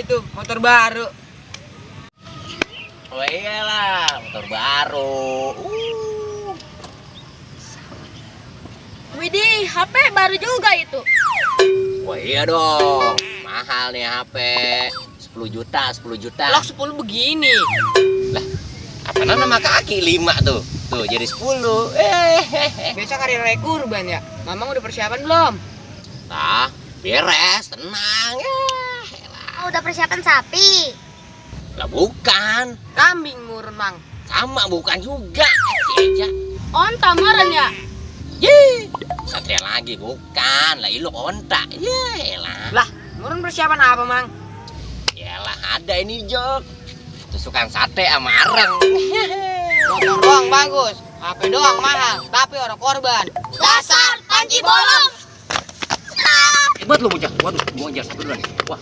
itu motor baru. Oh iyalah, motor baru. Widih, HP baru juga itu. Wah iya dong, mahal nih HP. 10 juta, 10 juta. Lah 10 begini. Lah, apa nama kaki 5 tuh? Tuh jadi 10. Besok hari raya kurban ya. Mamang udah persiapan belum? Nah, beres, tenang ya. Oh, udah persiapan sapi. Lah bukan, Kambing murun, Mang. sama bukan juga. Si Eja. Onta meren ya? Ye, satria lagi bukan. Lah ilok onta. Yelah. Lah, murun persiapan apa, Mang? Yalah ada ini Jok. Tusukan sate sama areng. Motor doang bagus, HP doang mahal, tapi orang korban. Dasar panci bolong. Hebat lu bocah. Waduh, mau ajar satu duluan nih. Wah.